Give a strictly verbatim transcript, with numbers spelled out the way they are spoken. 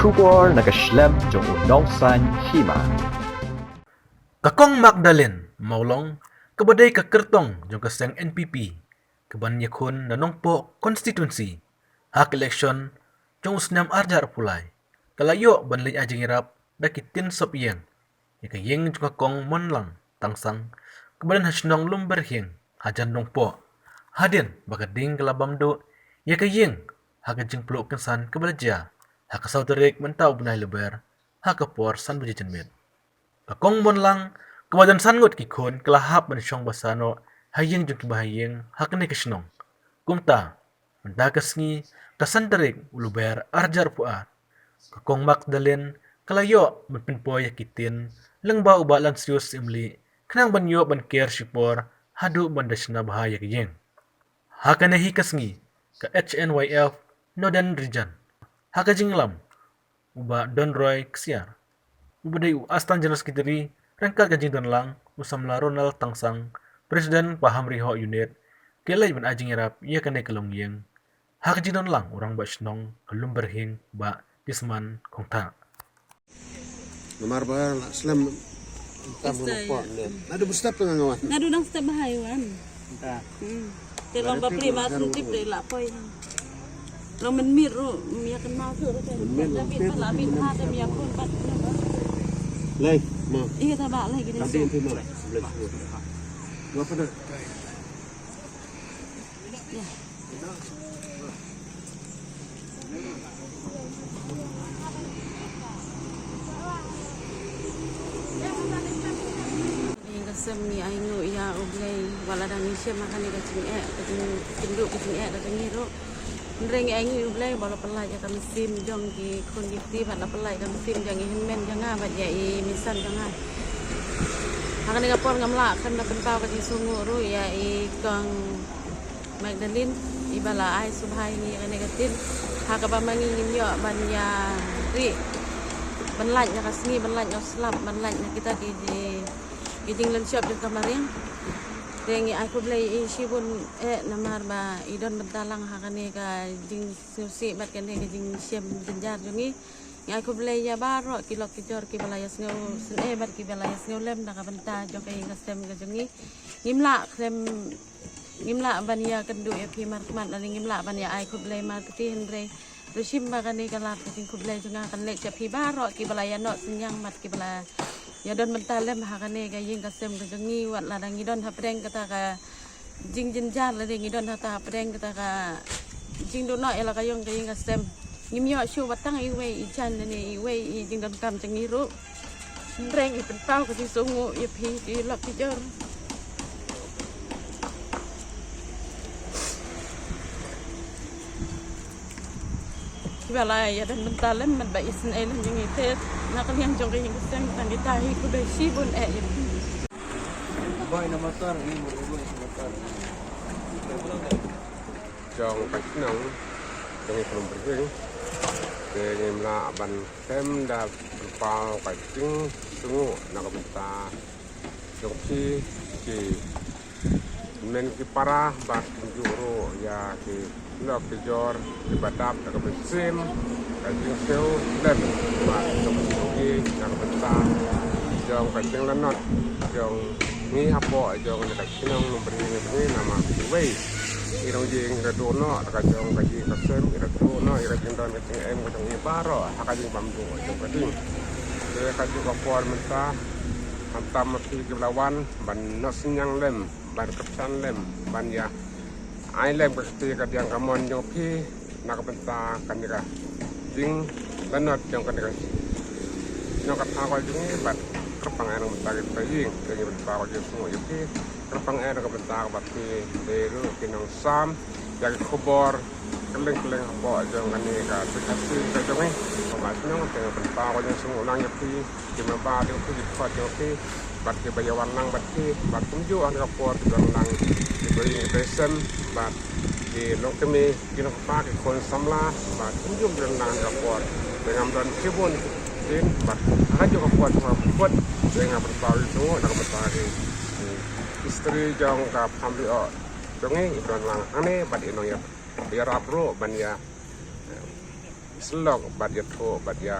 Khubor na ka shlem jong u nongsan hima. Ka Kong Magdalene Mawlong, kaba dei ka kyrtong jong ka seng N P P, kaban ïakhun na Nongpoh constituency ha ka election jong u snem arhajar arphew lai, ka la ïoh ban leit ai jingïarap da ki tin sop ïing ïa ka ïing jong ka Kong Monlang Tangsang, kaba don ha shnong Lumberhing, hajan Nongpoh, hadien ba ka ding ka la bam duh ïa ka ïing ha ka jingpluh kynsan kaba la jia ha ka saw tarik mynta u bnai Lber, ha ka por san baje janmiet. Ka Kong Monlang, kaba don san ngut ki khun, ka la hap ban shong basa noh ha ïing jong ki bahaïing ha kane ka shnong. Kumta, mynta ka sngi, ka san tarik u Lber arhajar arphew ar, ka Kong Magdalene ka la ïoh ban pynpoi ïa ki tin lyngba u Bah Lansius Syiemlieh, khnang ban ïoh ban ker shipor haduh ban da shna bha ïa ka ïing. Ha kane hi ka sngi, ka H N Y F Northern Region, ha ka jingïalam u Bah Donroy Ksiar, uba dei u Assistant General Secretary, ryngkat ka jingdon lang u samla Ronald Tangsang, President Bah Hamri Hok Unit, ki leit ban ai jingïarap ïa kane ka longïing ha ka jingdon lang u Rangbah Shnong ka Lumberhing, Bah Tisman Khongthah. Namar ba la slem tam. Ista, ya. Nadu step tengah ngawan. Nadu dang step bahai wan. Hmm. Te long ba pli ma sentip te la poi. Long men mir ru, mia kan mau tu ru kan. Men mir, tapi pala mit ha te mia pun pat. Lai, ma. Iya, ta ba lai gini. Nanti nanti ma. Sebelah sini. Berapa dah? Ïing ka sem ngi ainguh ïa U Blei, wat la dang ngi shem ha kane ka jingeh, ka jingkynduh ka jingeh ka jong ngi ruh. Hynrei ngi ainguh ïa U Blei ba la pynlait ïa ka mynsiem jong ki khun ki kti, bad la pynlait ïa ka mynsiem jong i hynmen jong nga bad ïa i meisan jong nga. Ha kane ka por ngam lah khlem da pynpaw ka jingsngewnguh ruh ïa i kong Magdalene, iba la ai sngewbha ïa ngi kane ka tin. Ha kaba ma ngi ngim ïoh ban ïa rieh, ban lait na ka sngi, ban lait na u slap, ban lait na kita ki ji, ki jinglynshop jong ka mariang. Te ngi ai khublei ïa i shibun eh namar ba i don bynta lang ha kane ka jingsngewsih bad kane ka jingshem jynjar jong ngi. Ngi ai khublei ïa baroh ki lok ki jor kiba la ïasngew sngewsih bad kiba la ïasngew lem na ka bynta jong ka ïing ka sem ka jong ngi. Ngim lah khlem, ngim lah ban ïakynduh ïa phi markhmat lane ngim lah ban ïa ai khublei markti, hynrei da shim ba kane ka lad ka jingkhublei jong nga kan leit sha phi baroh kiba la ïanoh synñiang bad kiba la ïadon bynta lem ha kane ka ïing ka sem ka jong ngi, wat la dang ngi don hapdeng kata ka jingjynjar lane ngi don hata hapdeng kata ka jingduh noh ïa la ka ïong ka ïing ka sem. Ngim ïoh shuh wat tang iwei i jaiñ lane iwei i jingdonkam jong ngi ruh. Hynrei ngi pynpaw ka jingsngewnguh ïa phi ki lok ki jor kiba la ïadon bynta lem bad ba isynei lem jong ngi te na ka liang jong ka ïing ka sem tang kita hi khublei shibun eh ïa phi. Jong ka shnong jong ngi ka Lumberhing, te ngim lah ban khlem da pynpaw ka jingsngewnguh na ka bynta jong phi ki hynmen ki para bad kumjuh ruh ïa ki lok ki jor kiba dap da ka mynsiem ka jingsngew lem bad ka mynsiem na ka bynta jong ka jinglanot jong ngi hapoh jong ka shnong Lumberhing jong ngi namar kiwei i nongïing i la duh noh da ka jong ka ïing ka sem, i la duh noh ïa ka jingdon ka jingem ka jong ngi baroh ha ka jingbam duh jong ka ding. Te ka juh ka por mynta, khamtam ma phi kiba la wan ban noh synñiang lem, ban kyrshan lem, ban ïa ai lem ka kti ka diang ka mon jong phi na ka bynta kane ka jinglanot jong kane ka nongkatha ka jong ngi bad kyrpang eh na ka bynta kita ïing, ka bynta ka jingsngew ïa phi, kyrpang eh na ka bynta kaba phi dei ruh ki nongsam ïa ki khubor kylleng kylleng hapoh jong kane ka Ri Khasi ka jong ngi. Kaba shnong te ka bynta ka jingsngew lang ïa phi. Ki member jong phi, ki khot jong phi, bad kiba ïa wan lang bad phi, bad kumjuh ha ka por ki don lang kiba ïing kiba sem, bad ki nongkmie ki nongkpa ki khun samla, bad kumjuh ki don lang ha ka por. Te ngam don shibun ki ktien, bad ha kajuh ka por shuwa ba kut te nga pynpaw ïa u na ka bynta ki, ki history jong ka family o jong ngi i don lang hangne bad i nongïarap ruh ban ïa Syllok bad ïathuh bad ïa